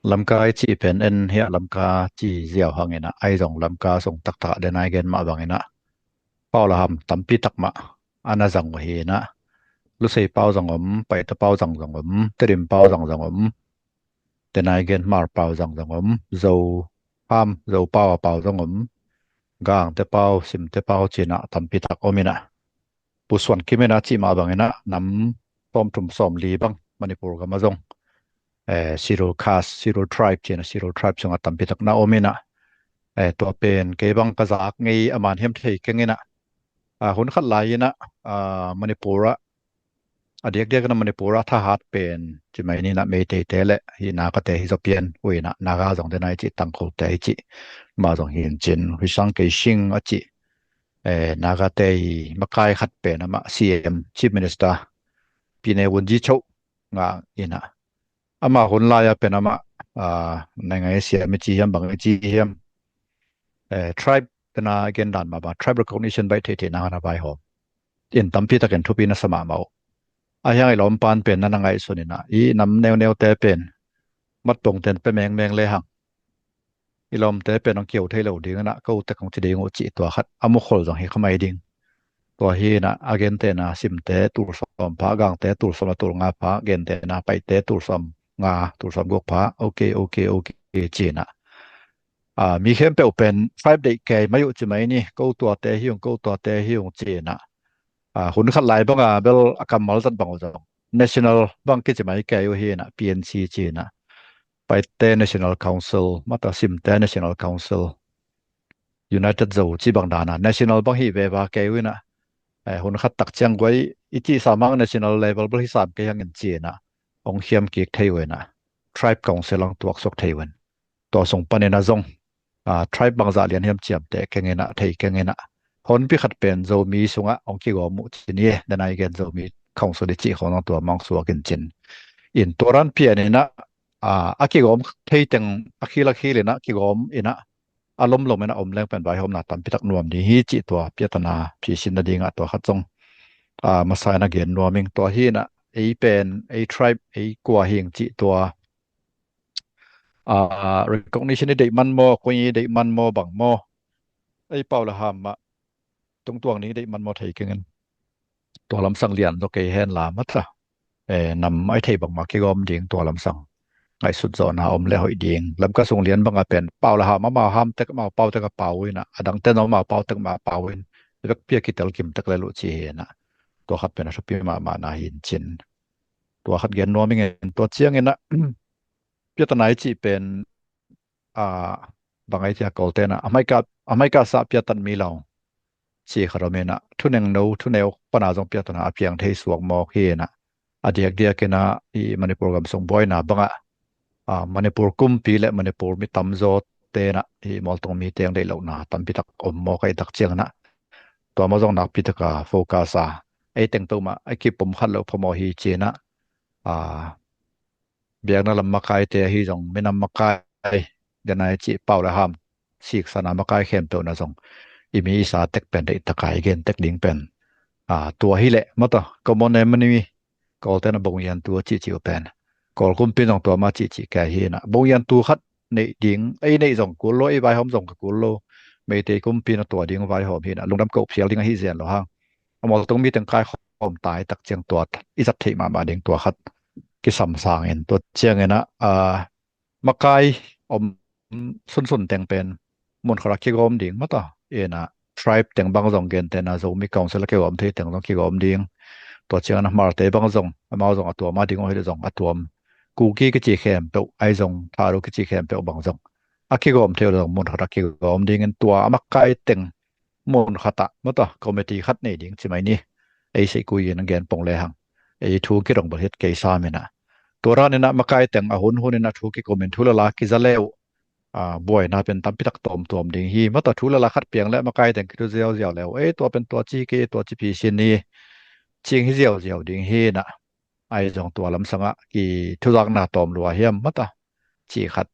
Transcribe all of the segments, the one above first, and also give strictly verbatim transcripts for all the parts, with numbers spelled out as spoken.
Lamka i cih pen en hiah Lamka ci ziau hang inah, ahi zong Lamka sung taktak ah den a i gen mah bang inah Paulaham tampi tak mah a na zang uh hi inah, Lusei pau zang om, Paite pau zang zang om, Tedim pau zang zang om, den a i gen Hmar pau zang zang om, Zo ham, Zo pau a pau zang om, Gangte pau, Simte pau ci inah tampi tak om inah, Pu Suan Kim inah cih mah bang inah nam sawmthum sawmli bang Manipur gam ah zong eh, schedule caste, schedule tribe ci inah, schedule tribe sungah tampi tak na om inah, eh, tua pen kei bang ka zak ngei a man hiam thei keng inah, ah, hun khat lai inah, ah, Manipur ah a diakdiak inah Manipur ah thahat pen ci mai ni inah Meiteite le hih Nagate hi zaw pian uh inah, Naga zong den a i cih, Tangkhulte i cih mah zong hi in cin, Hui Sang Kei Shing a cih, eh, Nagate i makai khat pen amah C M, Chief Minister, Pyine Wungyi-cho ngah inah, amah hun lai-a pen amah, ah, naingai siam i ci hiam, bang i ci hiam, eh, tribe tena gen dan mah bang, tribe recognition baih theihtheih nang a na vaihawm in tampi takin thupi na sa mahmah uh. A hiang i lawmpan pen na na ngaihsun inah, i nam neuneute pen matpongten pe mengmeng le hang i lawmte pen hong kio thei lo ding inah, ko tek hong ci ding uh cih tua khat a mukhol zong hi kha mai ding. Tua hi inah a gentehna Simte tul sawm pha, Gangte tul sawm le tul nga pha, gentehna Paite tul sawm nga, tul sawm guk pha, ok, ok, ok ci inah, ah, mi khempeuh pen tribe deih kei mai uh ci mai ni, ko tuate hi ung, ko tuate hi ung ci inah, ah, hun khat lai banga bel a kammal zat bang uh zong national bang kici mai kei uh hi inah, P N C ci inah, Paite National Council, mata Simte National Council, United Zo ci bang dana national bang hi veva kei uh inah, eh, hun khat tak ciang guai i cih sam hang national level bel hi sam kei hang in ci inah, hong hiam kik thei uh inah, tribe council hong tuaksuk thei uh in, tua sung pan inah zong, ah, tribe bangzah lian hiam ciamteh keng inah, thei keng inah, honpi khat pen Zomi sungah hong kigawm uh ci ni e, den a i gen Zomi council i cih khawng zong tua mah hong suak in cin. In tua dan pian inah, ah, a kigawm thei teng a khil a khil inah kigawm inah, a lomlom inah om leng pen vaihawmna tampi tak nuam ding hi cih tua piatana phisin nadingah tua khat zong, ah, masa inah gen nuam ing. Tua hi inah ei pen, ei tribe, ei kua hi ing cih tua, ah, recognition i deih man maw, koi i deih man maw, bang maw, ei Paulaham mah tungtuang ding i deih man maw thei keng in, tua lamsang lian zaw kei hen la mata, eh, nam a i theih bangmah kigawm ding, tua lamsang ngaihsut zawhna om le hoih ding. Lamka sung lian banga pen Paulaham amau ham tek, amau pau tek a pau uh inah, a dangte zong amau pau tek mah a pau uh in, vekpi a kitel kim tek lel uh ci hi inah, tua khat pen a thupi mahmah na hi in cin. Tua khat gen nuam ing in, tua ciang inah piatana i cih pen, ah, bang ai tia Kawlte inah, a maika, a maika sah piatan mi lo ci khat om inah, thunengno, thuneu pana zong piatana a piang thei suak mawk hi inah, a diakdiak inah i Manipur gam sung buaina bangah, ah, Manipur kumpi le Manipur mi tamzawte inah i mualtung mi teng deih lohna tampi tak om mawk ahih tak ciang inah, tua mah zong nakpi taka focus a, ei teng peuhmah a kipom khat loh phamawh hi ci inah, ah, biakna lam makaite ahi zong, minam makai, den a i cih Paulaham siksana makai khempeuh na zong i mi i sa tek pen deih taka i gen tek ding pen, ah, tua hi leh mata common enemy, Kawlte inah bongiantu a cihcih uh pen, Kawl kumpi in zong tua mah cihcih kei hi inah, bongiantu khat neih ding, ei neih zong kul lo, ei vaihawm zong ka kul lo, Meitei kumpi inah tua ding vaihawm hi inah, lungdam koh phial ding ahi zen lo hang, a mualtung mi teng kaikhawm ta ahih tak ciang tua i zat theih mahmah ding tua khat kisam sang in, tua ciang inah, ah, makai om sunsun teng pen mun khat a kigawm ding mata inah, tribe teng bang zong gentehna Zomi Council a kigawm thei teng zong kigawm ding. Tua ciang inah Hmarte bang zong, amau zong a tuam a ding uh hi le zong a tuam, Kuki kici khempeuh, ahi zong Thadou kici khempeuh bang zong a kigawm thei uh le zong mun khat a kigawm ding in, tua a makai teng mun khat ah mata committee khat nei ding ci mai ni. Ei seikui in gen pong le hang, ei thu kidong bal hiat kei sam inah, tua dan inah makai teng a hunhun inah thu kikum in thu le la kiza le uh, ah, buaina pen tampi tak tawmtuam ding hi mata, thu le la khat piang le makai teng kithu ziauziau le uh, ei tua pen tua ci kei, tua ci phisin ni, cing hi ziauziau ding hi inah, ahi zong tua lamsangah kithuzakna tawm lua hiam mata cih khat,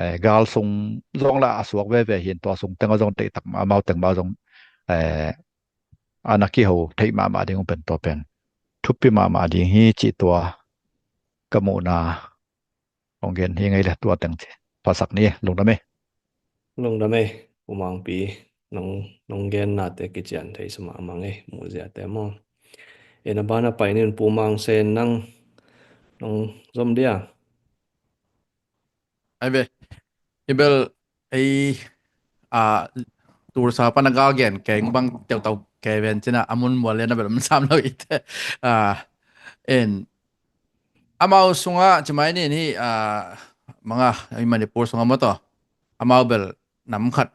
eh, gal sung zong lah a suak veve hi in, tua sung tengah zong deih tak mah, amau teng mah zong, eh, a na kiho theih mahmah ding uh pen tua pen thupi mahmah ding hi cih tua ka muhna hong gen hi ngei le tua teng ci. Phasak ni, lungdam e. Lungdam e, Pu Mangpi, nong, nong gennate kician thei sumah mang e, muhziate maw. Ena bana pai nin Pu Mang Sen nang, nong zom dia. Ai ve, i bel, ei, a, tulsa pana gal gen keng bang teutau kei ven cina, a mun mual le na bel om sam lo ite. A, en, amau sunga cimai ni ni, a, manga, i Manipur sunga maw to. Amau bel nam khat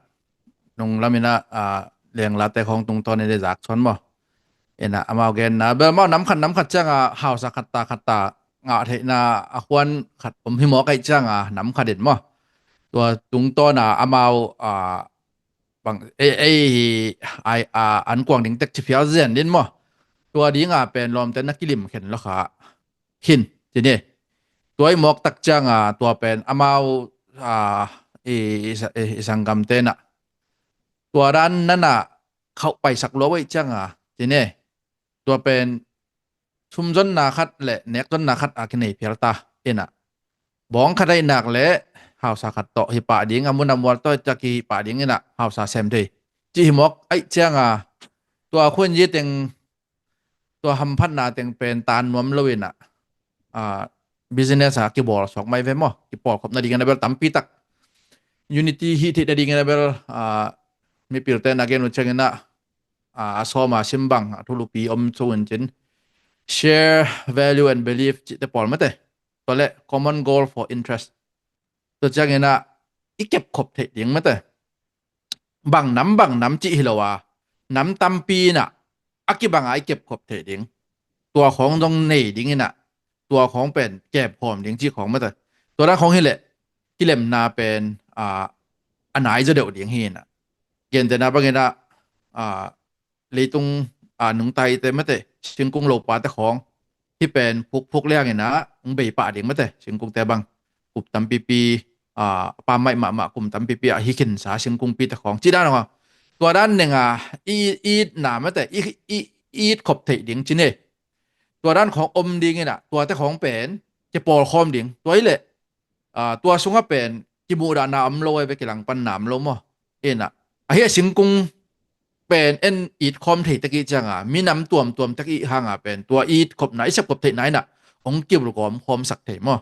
nung lamina, a, lenglate khong tungtawn i le zak suan maw. Ena amau genna bel maw nam khat nam khat cianga hausa khatta khatta ngah theihna a huan khat om hi mawk aih cianga nam khat in maw. Tua tungtawna amau, a, bang, ei, ei hi, ai, a, an kuang ding tek ci phial zen din maw. Tua dinga pen lawmte na kilim khen lo kha hin, ci ni. Tua i mawk tak cianga tua pen amau, a, i, i, i, i sanggamte na. Tua dan nana khauh paisak lua wei cianga, ci ni. Tua pen sumzonna khat le nekzonna khat a kinei phial ta ina. Bawng khat aih nak le hausa khat tawh hi pah ding, a mun a mual tawh ciak hi pah ding ina, hausa sem thei. Ci hi mawk aih cianga, tua khun yi teng, tua hamphatna teng pen tan nuam lo ina, a, business a kibawl suak mai ve maw, kipawl khop nading ina bel tampi tak. Unity hi theih nading ina bel, a, mipilte na gen uh ciangina, a, a sawma simbang, a thulupi om sungin cin. Share value and belief cihte pawl mate. Tua le common goal for interest. Tua ciangina i kep khop theih ding mate. Bang nam, bang nam cih hi lo a. Nam tampi ina, a kibanga i kep khop theih ding. Tua khong dong nei ding ina. Tua khong pen kep khawm ding cih khong mate. Tua dan khong hi le, kilemna pen, a, a nai zaw deuh ding hi ina. Gentena bangina, a, leitung, a, nungtaite mate, singkung lopate khong. Hi pen phukphuk liangina, ung bei pah ding mate, singkungte bang. Kup tampipi, a, pammaih mahmah kum tampipi a hi khinsa singkungpite khong. Ci dan khong. Tua dan nenga, i, i itna mate, i, i, i it khop theih ding ci ni. Tua dan khong om ding ina, tuate khong pen, kipawl khawm ding. Tua hi le, a, tua sunga pen, kimuhdahna om lo ai ve, kilangpanna om lo maw. Ina, ahi a singkung pen en it khawm thei tek i cianga, minam tuamtuam tek i hanga pen, tua it khopna, i sep khop theihna ina, ong kiulgawm khawm sak thei maw.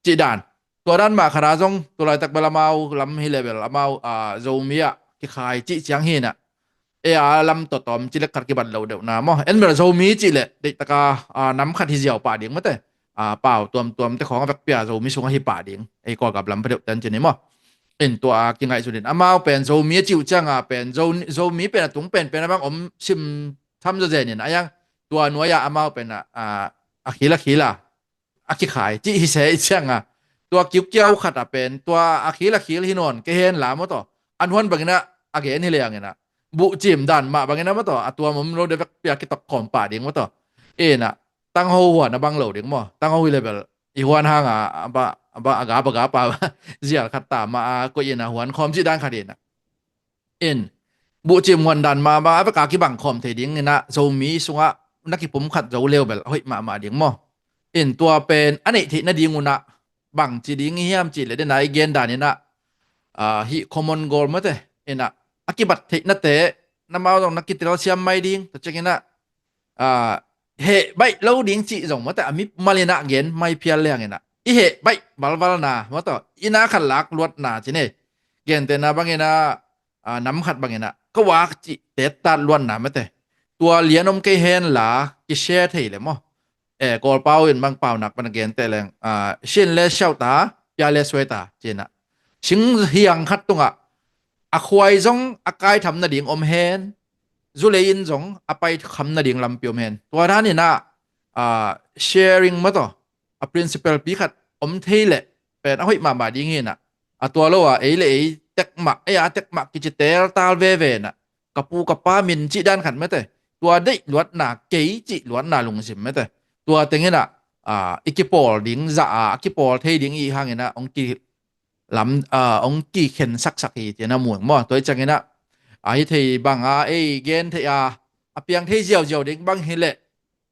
Cih dan. Tua dan mah khata zong, tulaitak bel amau lam hi le bel, amau, a, Zomi ah, kikhai cih ciang hi ina. E a lam tawtawm ci le khat kibat lo deuhna maw. En bel Zomi cih le, deihtaka, a, nam khat hi ziau pah ding mate. A, pau tuamtuamte khong a vekpia Zomi sungah hi pah ding. Ei Kawlgap lam pha deuh ten ci ni maw. En tua a kingaihsun in. Amau pen Zomi a ciu cianga pen, Zo, Zomi pen a tung pen pen a bang om sim tham zaw zen in. A yang tua nuai a amau pen a, a, a khil a khil a. A kikhai, cih hi se i cianga. Tua kiukiau khat a pen, tua a khil a khil hi nawn, kei hen la maw taw. An huan bangina, a gen hi le angina. Buh cim dan mah bangina maw taw, a tuam om lo de vekpia kitok khawm pah ding maw taw. Ina, tangho huan a bang lo ding maw. Tangho hi le bel, i huan hanga, a ba, a ba, a gap, a gap a, zial khat ta mah a, koih ina huan khawm cih dan khat ina. In, buhcim huan dan mama a veka kibang khawm thei ding ina, Zomi sungah na kipum khat zo leu bel a hoih mahmah ding maw. In, tua pen a neih theih nading unah bang ci ding i hiam cih le dena i gen dan ina, a, hih common goal mate ina, a kibat theih nate, na mau zong na kitel siam mai ding, tua ciang ina, a, heh baih lo ding cih zong mate, a mi mal ina gen mai phial leng ina. I heh baih valvalna, mate, ina khat lak luatna ci ne. Gentena bang ina, a, nam khat bang ina. Ka wak cih tettat luatna mate. Tua lian om kei hen la, ki share thei le maw. E, Kawlpau in bang pau nak pan a gente leng, a, shin le siau ta, pia le suai ta, ci ina. Sing hiang khat tungah, a khuai zong a kai tham nading om hen, zulei in zong a pai kham nading lampi om hen. Tua dan ina, a, sharing mate, a principle pi khat om thei le, pen a hoih mahmah ding hi ina. A tua lo a, ei le ei tekmah, ei a tekmah kici teltal veve ina. Ka pu ka pa min cih dan khat mate. Tua deih luatna, kei cih luatna lungsim mate. Tua teng ina, a, i kipawl ding, za a, a kipawl thei ding i hang ina, ong ki lam, a, ong kikhen saksak hi, ci ina muang maw. Tua i ciang ina, a hi thei bang a, ei gen thei a, a piang thei ziauziau ding bang hi le,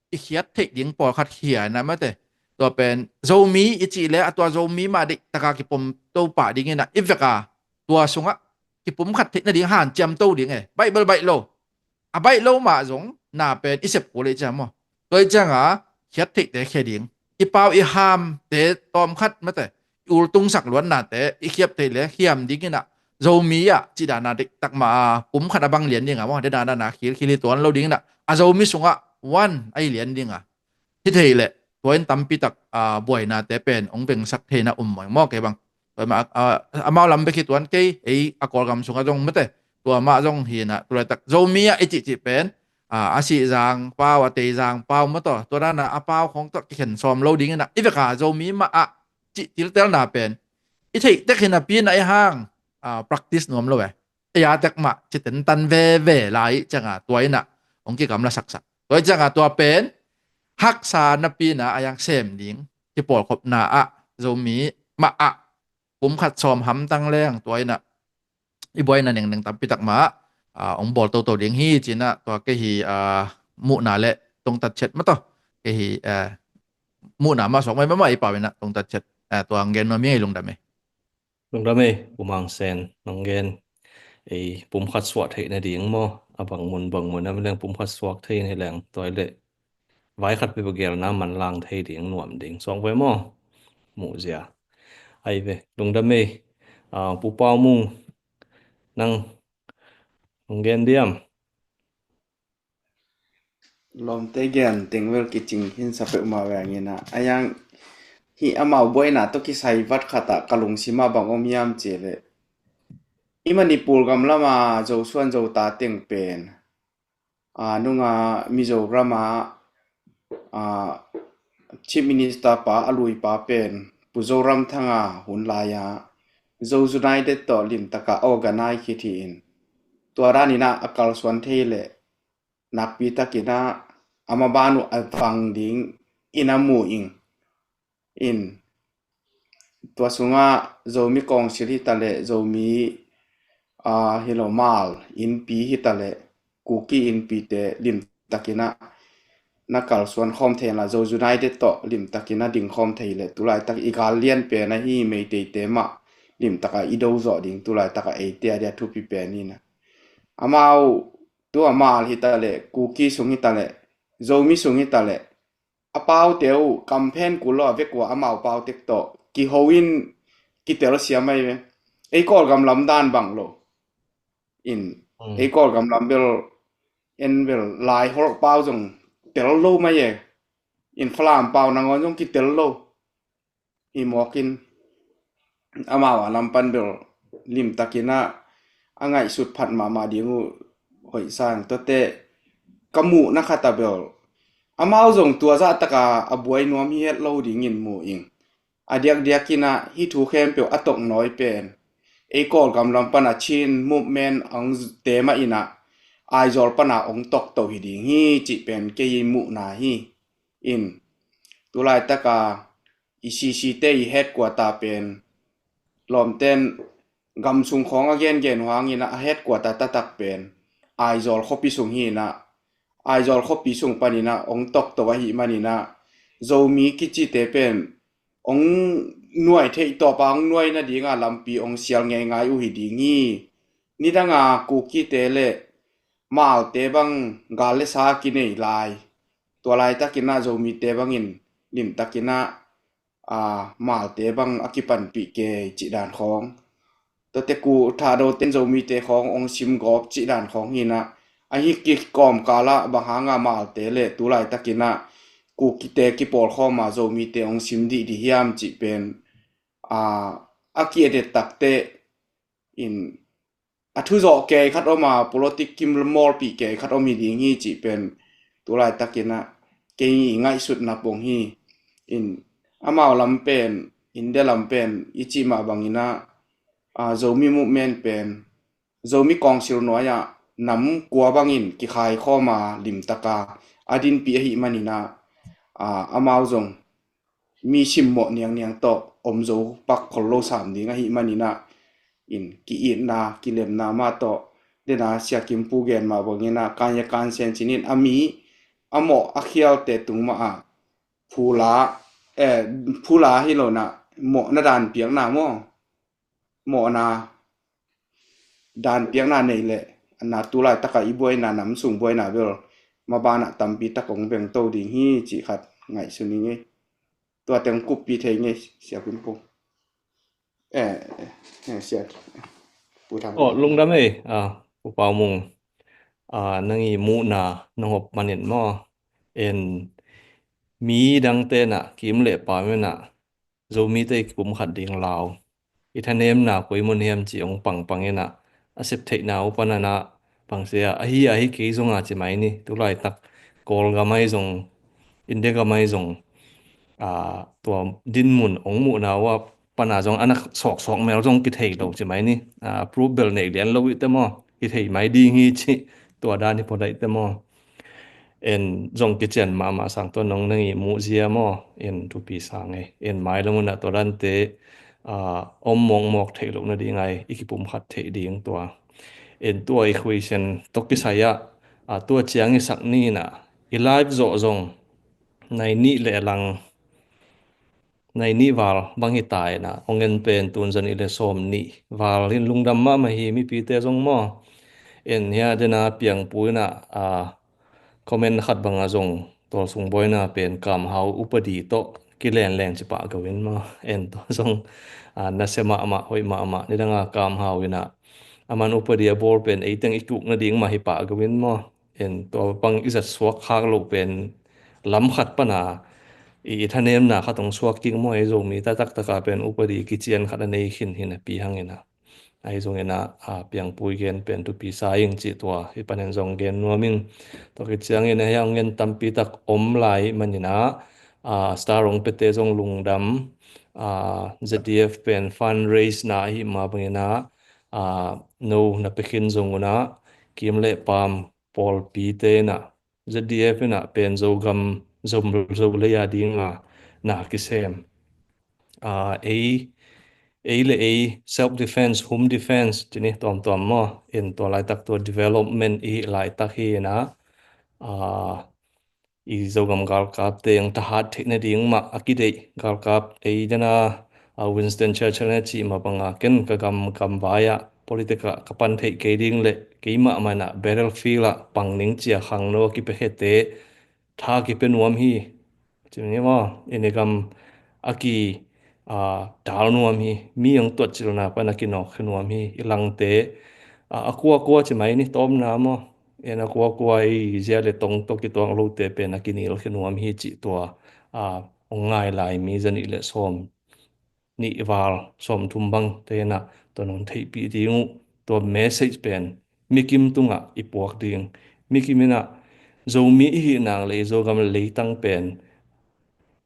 i khiat theih ding pawlkhat hi a ina mate. Tua pen Zomi i cih le a tua Zomi mah deih taka kipom to pah dingin ah i vek a, tua sungah kipum khat theih nading hanciam to ding e. Baih bel baih lo, a baih lo mah zong na pen i sep kul i ciam maw. Tua i cianga khiat theihte khia ding, i pau i hamte tawmkhat mate, i ultungsak luannate i khiap theih le khiam dingin ah Zomi ah cih dana deih tak mah a pum khat a bang lian ding a maw, dena dana khil khil hi tuan lo dingin ah a Zomi sungah one a i lian ding a. Hi thei leh tua in tampi tak a buainate pen hong vengsak theina um maw, maw kei bang. Tua mah a, a, amau lam bek hi tuan kei, ei a Kawlgam sungah zong mate, tua mah zong hi na, tu laitak Zomi ah i cihcih pen a, a Sihzang pau, a Teizang pau maw, tua tua dana a pau khong tawh kikhen sawm lo dingin ah i vek a Zomi mah ah cih tiltelna pen i theih tek hi napi na i hang a practice nuam lo e. Ei a tek mah ci tentan veve lai cianga tua in ah hong kigamla saksak. Tua i cianga tua pen haksa napi na a yang sem ding kipawlkhopna ah Zomi mah ah pum khat sawm hamtang leng tua in ah i buaina nengneng tampi tak mah ah hong bawl toto ding hi ci-in ah tua kei hi a muhna le tongtat chet maw, tua kei hi a muhna mah suak mai mah i pau in ah tongtat chet a tua hong gen nuam hi, ngei lungdam e. Lungdam e, U Mang Sen, nong gen ei pum khat suak theih nading maw, a bang mun bang mun a mi leng pum khat suak thei ni leng tua i leh vai khat peuh gelna manlang thei ding nuam ding suak ve maw, muhzia. Ai ve, lungdam e. A, Pu Pau Mung, nang nong gen diam? Lawmte gen teng vel kicing hinsa peuhmah veng in ah a yang hi amau buaina tawh kisai vat khat ah ka lungsim ah bang om hiam cih leh i Manipur gam lama Zosuan Zota teng pen a nunga Mizoram ah a Chief Minister pa a lui pa pen Pu Zoramthanga hun lai-a Zo United tawh limtaka organize khit hi in tua dan in ah a kalsuan thei leh nakpi takin ah a maban uh a vang ding in a mu ing. In tua sungah Zomi Council hi ta leh Zomi a hi lo Hmar Innpi hi ta leh Kuki Innpite limtakin ah na kalsuan khawm thei la, Zo United tawh limtakin a ding khawm thei leh tulaitak i gal lian pen ahi Meiteite mah limtaka i do zawh ding tulaitak a eite a dia thupi pen in ah amau tua Hmar hi ta leh Kuki sung hi ta leh Zomi sung hi ta leh a paute uh kamphen kul lo a vek uh a amau pau tek tawh kiho in kitel siam ahi ve. Ei Kawlgam lam dan bang lo in ei Kawlgam lam bel en bel Laiholh pau zong tel lo mai e. In Falam pau nangawn zong kitel lo. Hi mawkin amau a lam pan bel limtakin ah a ngaihsut phat mahmah ding uh hoih sang tuate ka muhna khat a bel amau zong tua zahtaka a buai nuam hi het lo dingin mu ing. A diakdiakin ah hih thu khempeuh a toknawi pen ei Kawlgam lam pana Chin movement a hong te mah in ah Aizawl pana hong tokto hi ding hi cih pen kei muhna hi. In tulaitaka i C C te i headquarter pen lawmten gam sung khawng a gengen uh hangin ah a headquarter taktak pen Aizawl khuapi sung hi in ah Aizawl khuapi sung panin ah hong tokto ahih manin ah Zomi kicite pen hong nuai theih tawpa hong nuai nadinga lampi hong sial ngeingai uh hi ding hi. Nidanga Kukite le Hmarte bang gal le sa kinei lai tua laitakin ah Zomite bangin limtakin ah a, Hmarte bang a kipanpih kei cih dan khawng. Tuate Kuki Thadou ten Zomite khawng hong sim gawp cih dan khawng hi in ah a hi kikawmkal ah bang hanga Hmarte le tulaitakin ah Kukite kipawlkhawm a Zomite hong sim dihdih hiam cih pen a, a ki-edit takte in a thuzawh kei khat om a, politic kim mawlpih kei khat om hi ding hi cih pen tulaitakin ah kei i ngaihsutna pong hi. In amau lam pen, India lam pen i cih mah bangin ah a, Zomi movement pen Zomi Council nuai-ah nam kua bangin kikhai khawm a limtaka a dinpih ahih manin ah a, amau zong mi simmawh niangniang tawh om zo pak khol lo sam ding ahih manin ah in ki-itna kilemna mah tawh dena Sia Kim Pu gen mah bangin ah kan ya kan sen cinin a mi a mawh a khialte tung mah a phula eh, phula hi lo na, mawhna dan piakna maw? Mawhna dan piakna nei leh, a na tu laitak a i buaina, nam sung buaina bel maban ah tampi tak hong beng to ding hi cih khat ngaihsun ing ei. Tua teng kuppi thei ing ei, Sia Pum Pum. Eh, eh, eh, Sia Pu Thang. Oh, lungdam ei, ah, Pu Pau Mung. Ah, nang i muhna nong hop manin maw. En, mi dangte na, kim le pam na, Zomite i kipum khat ding lau, i thanemna koi mun hiam ci hong pangpang in ah, a sep theihna uh pan a na pangsia, ahi, ahi kei zong a ci mai ni, tu laitak Kawlgam ahi zong, India gam ahi zong, ah, tua dinmun hong muhna uh a pan a zong a na sawksawk mel zong kithei lo ci mai ni, ah, proof bel nei lian lo i te maw, kithei mai ding hi ci, tua dan hi pawt a i te maw. En zong kician mahmah sang tua nong nang i muhzia maw, en thupi sang ei. En mailam un ah tua dante, ah, om mawkmawk theih loh nading ai, i kipum khat theih ding tua. En tua equation tawh kisai ah, ah, tua ciang i sak ni in ah, i live zawh zong nai nih le lang, nai nih val bang hi ta in ah, hong en pen tun zan i le sawm nih val in lungdam mahmah hi, mipite zong maw. En hia dena piangpui in ah, ah, comment khat bang a zong tawlsung buaina pen Kam Hau upadi tawh kilenlen ci pah go in maw. En tawh zong, ah, nasia mahmah, hoih mahmah. Nidang a Kam Hau in ah, aman upadi a bawl pen ei teng i kuk nading mah hi pah go in maw. En tua bang i zat suak khak loh pen lam khat pan a i, i thanemna khat hong suak kik maw, ei Zomi ta taktak a pen upadi kician khat a nei khin hi napi hang in ah. Ahi zong in ah, ah, piangpui gen pen thupi sa ing cih tua hi panin zong gen nuam ing. Tua kiciang in ah hia hong en tampi tak om lai man in ah, ah, star hong pete zong lungdam, ah, Z D F pen fundraise na ahi mah bang in ah, ah, no na pia khin zong un ah, kim le pam pawlpite in ah, Z D F in ah pen Zogam, Zom, Zolei a ding a na kisem. Ah, ei, ei le ei self defense, home defense, ci ni tuamtuam maw. En tua laitak tua development i hih laitak hi in ah, ah, i Zogam galkapte hong thahat theih nading mah a kideih galkap ei dena, ah, Winston Churchill na cih mah bang a, ken ka gam, gam vai ah politic ah ka pan theih kei ding le keimah man ah battlefield ah pang ning ci a khangno a kipiakhete tha kipia nuam hi. Ci ni maw, i ni gam a ki, ah, dal nuam hi, mi hong tuatcilna pan a kinawk hi nuam hi, i langte, ah, a kuakua ci mai ni tawmna maw. En a kuakua i zia le tong tawh kituak lote pen a kinilkhia nuam hi cih tua, ah, hong ngai lai mi zanih le sawm nih val sawmthum bangte in ah tua nong theihpih ding uh, tua message pen mikim tungah i puak ding. Mikim in ah Zomi i hih nang le i Zogam leitang pen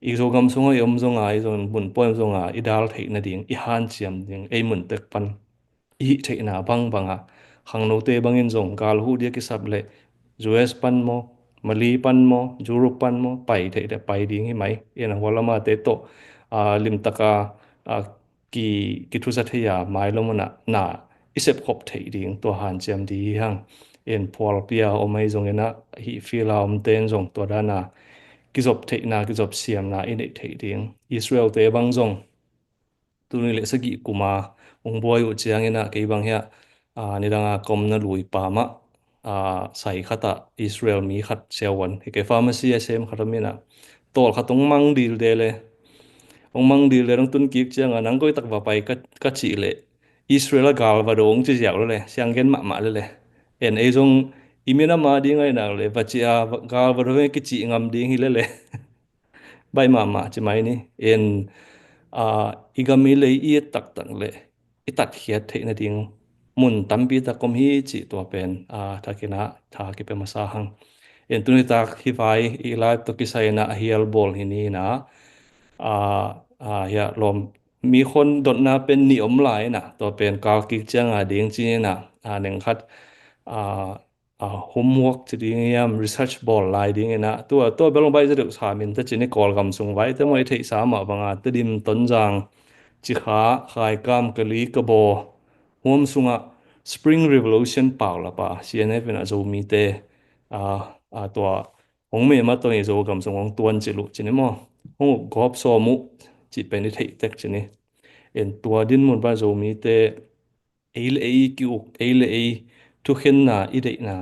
i Zogam sungah i om zonga, i Zogam mun pawh i om zonga i dal theih nading, i hanciam ding, ei mun tek pan i hih theihna bangbang ah, khangnote bangin zong gal huh dia kisap le U S pan maw, Mali pan maw, Europe pan maw, pai theih le pai ding hi mai. En a hua lamate tawh, ah, limtaka, ah, ki, kithuzat thei a, mailam un ah na i sepkhop theih ding tua hanciam ding hi hang. En phualpi a om ahi zongin ah, hih field a omte in zong tua dan a kizop theihna, kizop siamna i neih theih ding. Israel-te bang zong tuni le sagih kum a hong buai uh ciangin ah kei bang hiah, ah, nidang a ka omna lui pam ah, ah, sai khat ah Israel mi khat siavuan hi kei, pharmacy a sem khat om in ah, tawl khat hong mang dil de le, hong mang dil de, hong tun kik ciang a, nang koi tak va pai ka, ka cih leh Israel a gal va do hong ci ziau le le, siang gen mahmah le le. En ei zong i minam a ding ahi nak le va ci a, va, gal va do hong kicih ngam ding hi le le. Baih mahmah ci mai ni. En, ah, i gam i lei i et taktak le i tatkhiat theih nading mun tampi tak om hi cih tua pen, ah, thakin ah tha kipia masa hang. En tuni tak hi vai i live tawh kisai in ah a hial bawl hi ni in ah, ah, ah, hiah lawm mi khon dotna pen nih om lai in ah, tua pen kal kik ciang a ding ci in ah, ah, neng khat, ah, ah, homework ci ding hiam, research bawl lai ding in ah, tua, tua bel hong baih zaw deuh sa min ta ci ni, Kawlgam sung vai te maw, i theihsa mah bang a Tedim, Tonzang, Cikha, Khaikam, Kali, Kabaw, huam sungah Spring Revolution paulap a C N F in ah Zomite, ah, ah, tua hong mema tawh i Zogam sung hong tuan cil uh ci ni maw. hong uk gawp sawm uh cih pen i theih tek ci ni. In tua dinmun pan Zomite ei le ei ki-uk, ei le ei thukhenna i deihna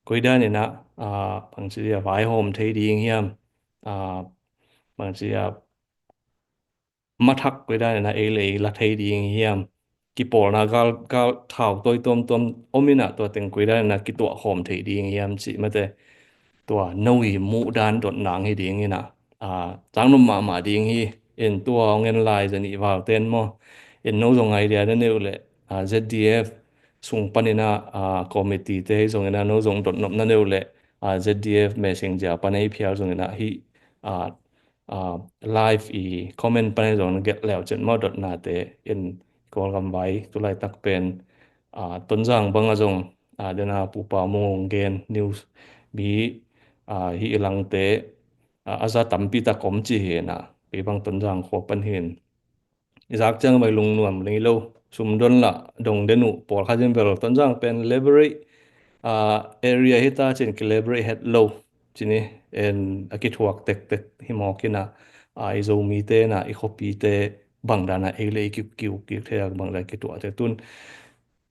koi dan inah, aa, bangci a vaihawm thei ding hiam? Aa, bangci a mathak koi dan inah ei le ei la thei ding hiam? Kipawlna gal, gal thau tawi tuamtuam om inah tua teng koi dan inah kituah khawm thei ding hiam cih mate, tua no i muh dan dot nang hi ding inah, aa, tangnom mahmah ding hi. In tua hong en lai zanih val ten maw, in no zong idea na neu leh, aa, Z D F sung pan inah, aa, committee te hi zong inah no zong dotnop na neu leh, aa, Z D F messenger pan ei phial zong inah hi, aa, aa, live i comment pan ei zong na gelh leu cin maw, dotnate in Kawlgam vai tulaitak pen, aa, Tonzang bang a zong, aa, dena pupa mong gen news mi, aa, hi i langte, aa, a za tampi tak om ci hi inah, kei bang Tonzang khua pan hin i zak ciang vai lungnuam lei lo, sumdon lah dong den uh, pawlkhat in bel Tonzang pen library, aa, area hi ta cin ki library het lo ci ni. En a kithuak tektek hi mawk inah, aa, i Zomite inah i khuapite bang dan a ei le ei ki, ki uk kik thei a, bang dan kituah thei tun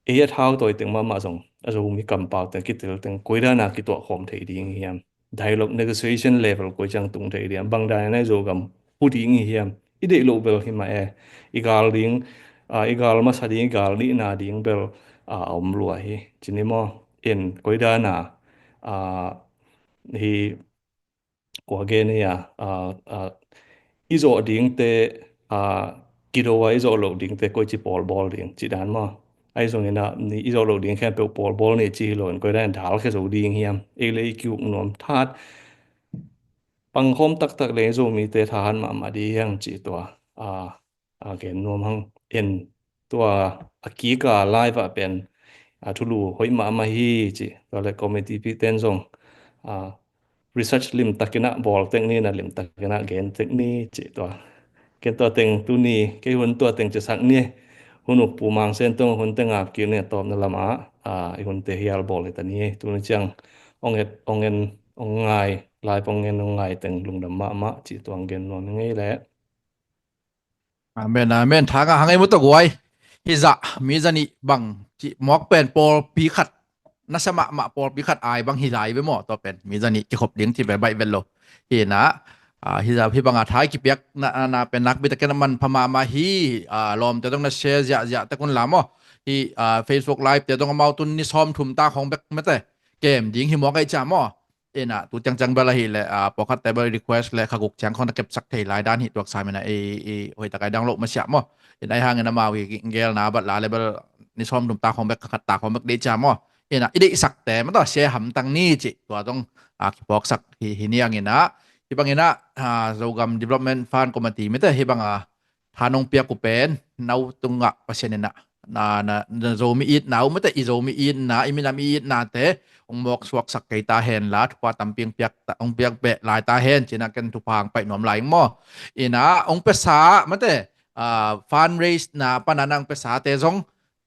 ei a thau tawi teng mahmah zong a Zomi kampau teng kitel teng koi dan a kituah khawm thei ding hiam? Dialogue negotiation level koi ciang tung thei diam? Bang dan a i Zogam hu ding hi hiam? I deih loh bel hi mah e. I gal ding, aa, i gal masa ding, i gal nihna ding bel, aa, a om lua hi ci ni maw? In koi dan a, aa, hi kua gen hi a, aa, aa, i zawh dingte, aa, kido a i zawh loh dingte koici pawl bawl ding cih dan maw? Ahi zongin ah, ni i zawh loh ding khempeuh pawl bawl ni ci hi lo in, koi dan in dal khia zo ding hiam? Ei le ei ki-uk nuam tha, pangkhawm taktak le Zomite thahat mahmah ding hiam cih tua, aa, a gen nuam hang. En tua a kik a live ah pen, a, thulu hoih mahmah hi ci. Tua le committee pi ten zong, a, research limtakin ah bawl tek ni, na limtakin ah gen tek ni ci tua. Ken tua teng tuni, kei hun tua teng cisak ni. Hun uk Pu Mang Sen Tong hun teng ap kik ni, a tawpna lam ah, a, i hunte hial bawl hi ta ni. Tuni ciang ong et, ong en, ong ngai, live ong en ong ngai teng lungdam mahmah ci tua ong gen nuam hi ngei leh. Amen, amen. Tha ngah hang ei mu tawh guai. Hih zah mi zanih bang cih mawk pen pawlpi khat, nasia mahmah pawlpi khat ai bang hi lai ve maw? Tua pen mi zanih kikhop ding ci ve baih vet lo. Hi na, ah, hih zah hih bang a tha i kipiak na, na, na pen nakpi takin a manpha mahmah hi. Ah, lawmte zong na share ziahziah tek un la maw? Hih, ah, Facebook Live te zong amau tun ni sawm thum ta khawng bek mate kem ding hi mawk ei cia maw? Ina, tu ciangciang bel ahih leh, ah, pawlkhatte bel request leh kha guk ciang khawng na kepsak thei lai dan hi tuak sam ina, i, i, hoih tak a i dang loh masiah maw? Ina, i hangin amau i gelna bat la leh bel ni sawm thum ta khawng bek, kha khat ta khawng bek dei cia maw? Ina, i deihsakte maw tua share hamtang ni cih tua zong, ah, kiphawksak hi, hi niang ina. Hih bang ina, ah, Zogam Development Fund Committee mite hih bang a tha nong piak uh pen no tungah Pasian in ah na, na, na Zomi itna uh mate, i Zomi itna, i minam i itnate hong mawk suaksak kei ta hen la, thupha tampi hong piak ta, hong piak beh lai ta hen ci-in ah ken thupha hong paih nuam lai ing maw? Ina hong piasa mate, ah, fundraise na pan a na hong piasate zong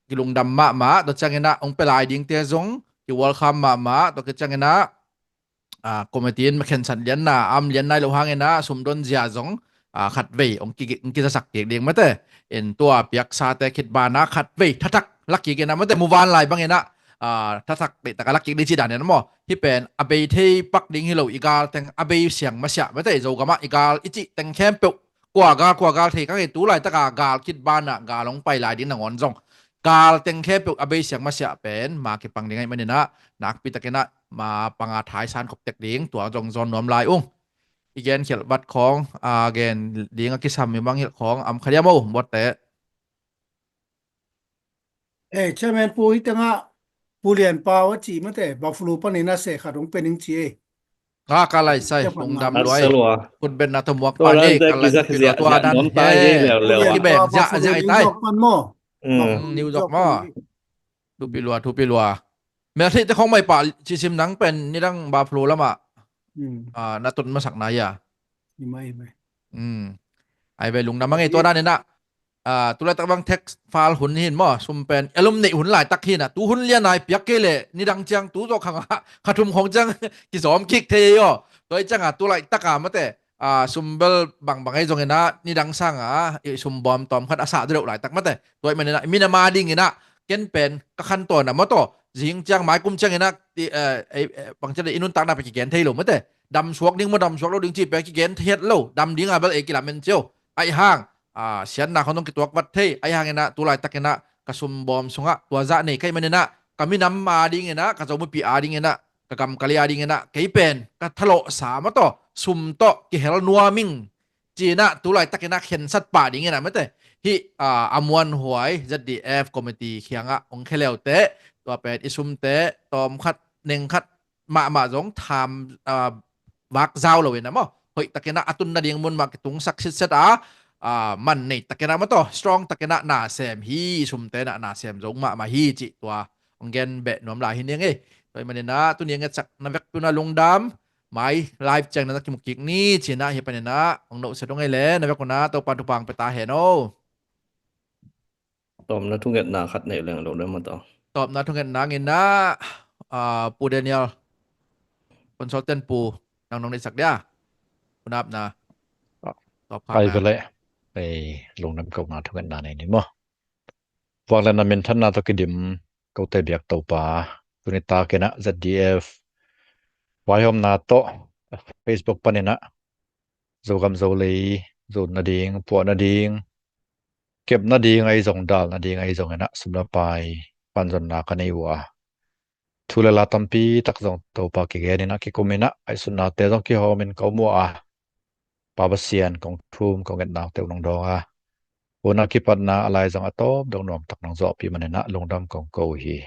kilungdam mahmah, tua ciangin ah hong pia lai dingte zong ki-welcome mahmah, tua ciangin ah ah, committee in makhensan lianna, am lian nai lo hangin ah, sumdon zia zong, ah, khatvei hong ki, hong kizasak kik ding mate. In tua piaksate khit banah khatvei thathak lak kik in ah mate, muvan lai bangin ah, ah, thathak deihtak a lak kik ding ci dan in ah maw? Hih pen a bei thei pak ding hi lo, i gal teng a bei siang masiah mate, Zogam ah i gal i cih teng khempeuh kua gal, kua gal thei kang e, tu laitak a gal khit banah gal hong pai lai ding nangawn zong gal teng khempeuh a bei siang masiah pen ma kipang ding ahih manin ah, nakpi takin ah ma panga thaisan khop tek ding, tua zong zawn nuam lai ung. I gen khialh vat khawng, a gen ding a kisam mi mang hilh khawng a om kha diam aw, buatte. Eh, Chairman Pu, hih tengah Pu Lian Pau a ci mate, Buffalo panin a seh khat hong pia ning ci ei. Ka, ka lai sai, lungdam luai. Khut betna tawh muak pan ei, ka lai sai, tua dan. He, kibeng, zia, zia i tai. New York pan maw? Mm, New York maw? Thupi lua, thupi lua. Meltheih te khawng mah i pah cisim nang pen nidang Buffalo lamah, ah, na tun masak na ia. Ai ve, lungdam a ngei tua dan in ah, ah, tu laitak bang tax file hun hi in maw, sum pen a lum neih hun laitak hi in ah, tu hun lian a i piak kei leh nidang ciang tu zawh khang ah kha thum khawng ciang kizawm kik thei ei aw. Tua i ciang ah tu laitak a mate, ah, sum bel bangbang ahi zongin ah, nidang sangin ah, i sum bawm tawmkhat a sa deuh laitak mate. Tua ahih manin ah, minam a dingin ah, ken pen ka khantawn a maw taw. Zing ciang mai kum ciangin ah, ti, eh, eh, eh, bang ci a i nuntakna pen kigen thei lo mate. Dam suak ding maw, dam suak lo ding cih pen kigen thei het lo. Dam ding a bel ei kilamen cio. Ahih hang, ah, siatna khong zong kituak vat thei. Ahih hangin ah, tu laitakin ah, ka sum bawm sungah, tua zah nei ka hih manin ah, ka minam a dingin ah, ka Zomipi a dingin ah, ka gam ka lei a dingin ah, kei pen, ka thalawhsa maw taw, sum tawh, kihel nuam ing. Ci-in ah, tu laitakin ah, khensat pah dingin ah, mate. Hih, ah, a muanhuai, Z D F committee kiangah, hong khia leute, tua pen, i sumte, tawmkhat, nengkhat, mahmah zong, tham, ah, vak zau lo in ah maw. Hoih takin ah, a tun nading mun mah kitungsak sitset a, ah, man nei takin ah maw taw, strong takin ah, na sem hi, i sumte na, na sem zong mahmah hi, cih tua. Hong gen beh nuam lai hi ning ei. Tua ahih manin ah, tuni a ngetsakna vekpi un ah lungdam, mai live ciangin na kimu kik ni, ci-in ah, hih panin ah, hong nohse dong ei leh, na vek un ah, Topa'n thupha hong pia ta hen aw. Tawpna thungetna khat nei leng lo deuh maw taw. Tawpna thungetna ngin ah, ah, Pu Daniel, consultant pu, nang nong neihsak dia. Pu Napna. Ah, tawp kha pai na. Vele. Ei, lungdam kohna thungetna nei ni maw. Vangliatna minthanna tawh kidim kote biak Topa, tuni takin ah Z D F vaihawmna tawh Facebook panin ah Zogam Zolei zun nading, puah nading, kep nading ahi zong, dal nading ahi zongin ah sum le pai panzonna ka nei uh a, thu le la tampi tak zong Topa kigenin ah, kikumin ah, ngaihsutnate zong kihawmin ka om uh a, Pa Pasian, kong thum, kong etnate uh nong dawng a, hun a kipatna a lai zong a tawp dong nuam tak nong zawhpih manin ah lungdam kong ko uh hi.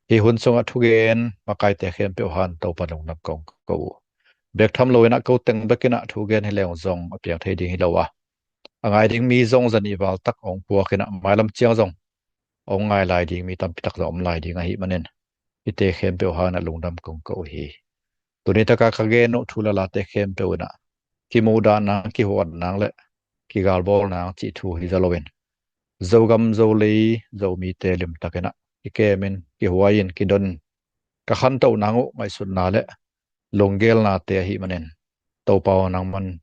Hih hun sungah thugen makaite khempeuh hang Topa lungdam kong ko uh. Bek tham loin ah ko teng bekin ah thugen hi leng zong a piang thei ding hi lo a, a ngai ding mi zong zanih val tak hong puakin ah mailam ciang zong hong ngai lai ding mi tampi tak zong om lai ding ahih manin, hihte khempeuh hangin ah lungdam kong ko uh hi. Tuni taka ka gen uh thu le late khempeuh in ah kimuhdah nang, kihuat nang le kigalbawl nang cih thu hi zaw loin, Zogam Zolei Zomite limtakin ah kikemin, kihuai-in, kidonin ka khantoh nang uh ngaihsutna le lunggelnate ahih manin, Topa aw, nangman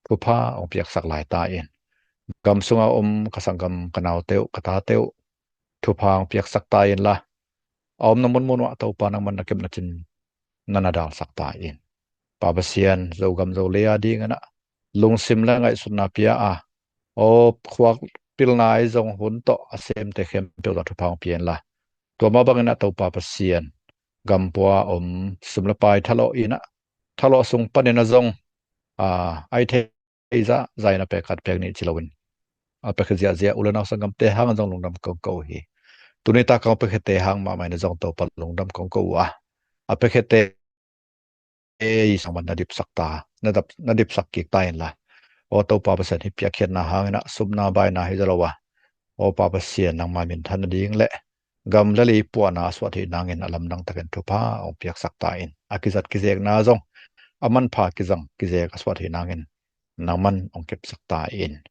thupha hong piaksak lai ta in. Gam sunga om ka sanggam, ka naute uh, ka tate uh, thupha hong piaksak ta inla, a omna munmun uah Topa nangman na kepna cin na na dalsak ta in. Pa Pasian, Zogam Zolei a dingin ah lungsim le ngaihsutna pia a, aw, khuak pilna ahi zong hun tawh a semte khempeuh tawh thupha hong pia inla, tua mah bangin ah Topa Pasian, gam pua om sum le pai thalawh in ah, thalawh sung panin ah zong, ah, a i theih zah zah in a pek khat pek nih ci loin, a pia khit ziahziah u le nau sanggamte hangin zong lungdam kong ko uh hi. Tuni taka hong pia khite hang mahmah in ah zong Topa lungdam kong ko uh a, a pia khite ei sangman na dipsak ta, na dap, na dipsak kik ta inla, aw Topa Pasian, hih piakkhiatna hangin ah supna baina hi zaw lo a, aw Pa Pasian, nangma minthan nading le gam le lei puahna a suah theih nangin a lamdang takin thupha hong piaksak ta in. A kizat kizekna zong a manpha kizang kizek a suah theih nangin nangman hong kepsak ta in.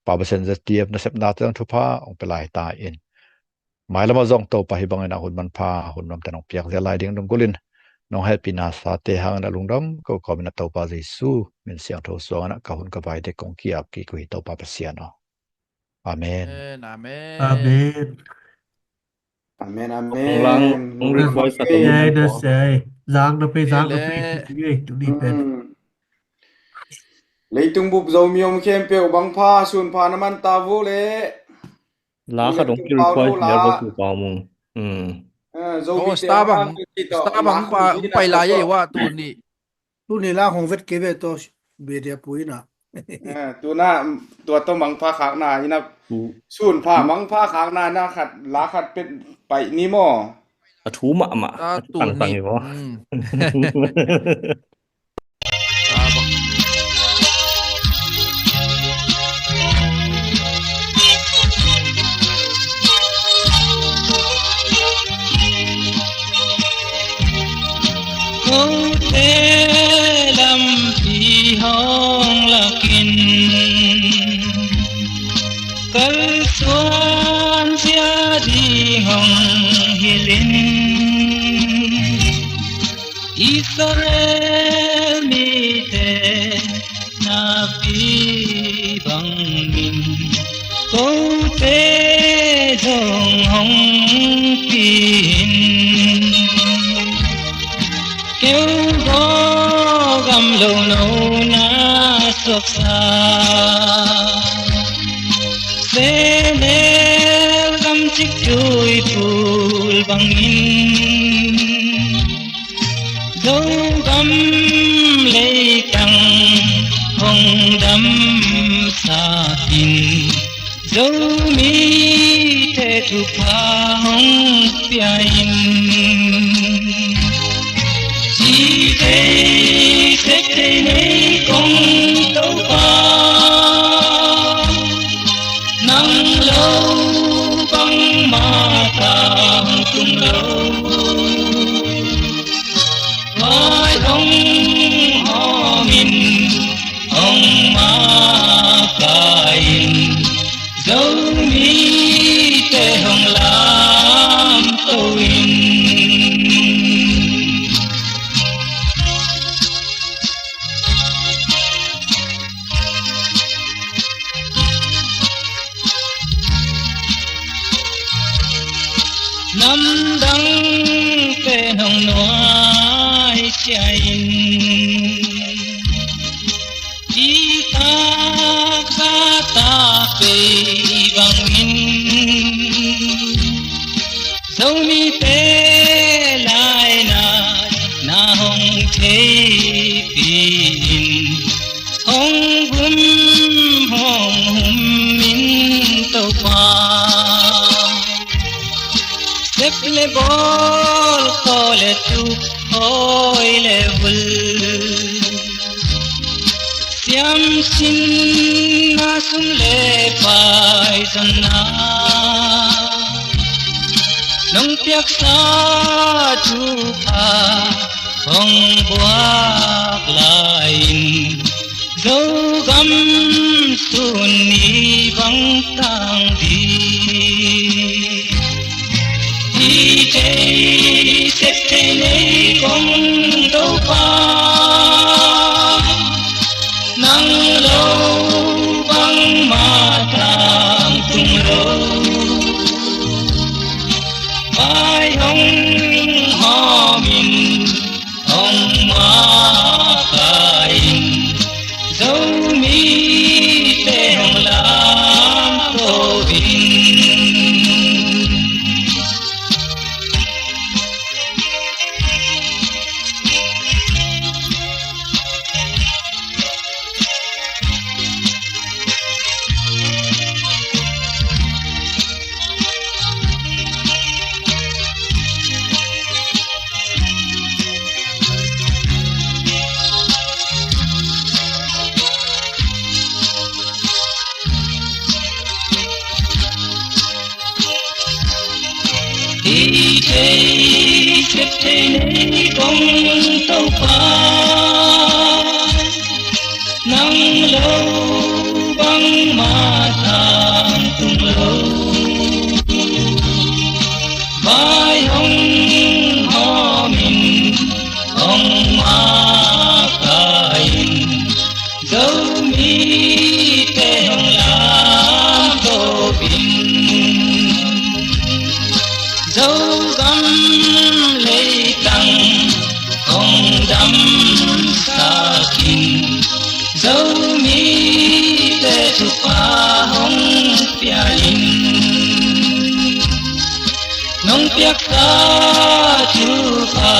Pa Pasian, Z D F nasepnate zong thupha hong pia lai ta in. Mailamah zong Topa hih bangin ah hun manpha, hun nuamte nong piak zel lai ding dungkulin, nong hehpihna sate hangin ah lungdam ko kawmin ah Topa Jesu min siangtho suangin ah ka hun ka vaite kong ki-ap kik uh hi, Topa Pasian aw. Amen. Amen, amen. Amen. Amen, amen. Hong lang, hong request a tong. Nasei, nasei. Zang na pei, zang na pei. Ei, tuni pen. Hmm. Leitung bup Zomi om khempeuh bang pha, sun pha na man ta vo le. La khat hong request a, Pu Pau Mung. Hmm. Ah, Zomi te star bang, star bang pa, pai lai ei wa tuni. Tuni la hong vet kei ve tawh, bia dia pu in ah. Eh, tuna, tua tawh mangpha khakna in ah, sun pha mangpha khakna in ah khat, la khat pet pai ni maw. A thu mahmah. A thu tangtang ni maw. Kote lampi hong lakin, kalsuan sia ding hong hilhin. Israel mite in. Keu Zogam lo nona suaksa, Senel gamcik tuiphul bangin, Zogam leitang hong damsak in, Zomite thupha hong pia in. Ci thei sep thei nei kong Topa, nang lo bangmah tangtung lo. Vai hong hawm in, hong makaih in, Zomite hong lamto in. Namdang pen hong nuai sia in, i taksa tak pei bangin, Zomite lainat na hong theipih in, hong gum hong hum in Topa. Sep le bawl, kaw le tuk, hawi le vul, siamsinna, sum le pai zonna, nong piaksa thupha hong buak lai in, Zogam sun ni bang tang ding. Ci thei sep thei nei kong Topa, nang lo bangmah tangtung lo. Vai hong hawm in, hong makaih in, Zomite hong lamto in. Ci thei sep thei nei kong Topa, nang lo bangmah tangtung lo. Vai hong hawm in, hong makaih in, Zomite hong lamto in. Zogam leitang hong damsak in, Zomite thupha hong pia in. Nong piaksa thupha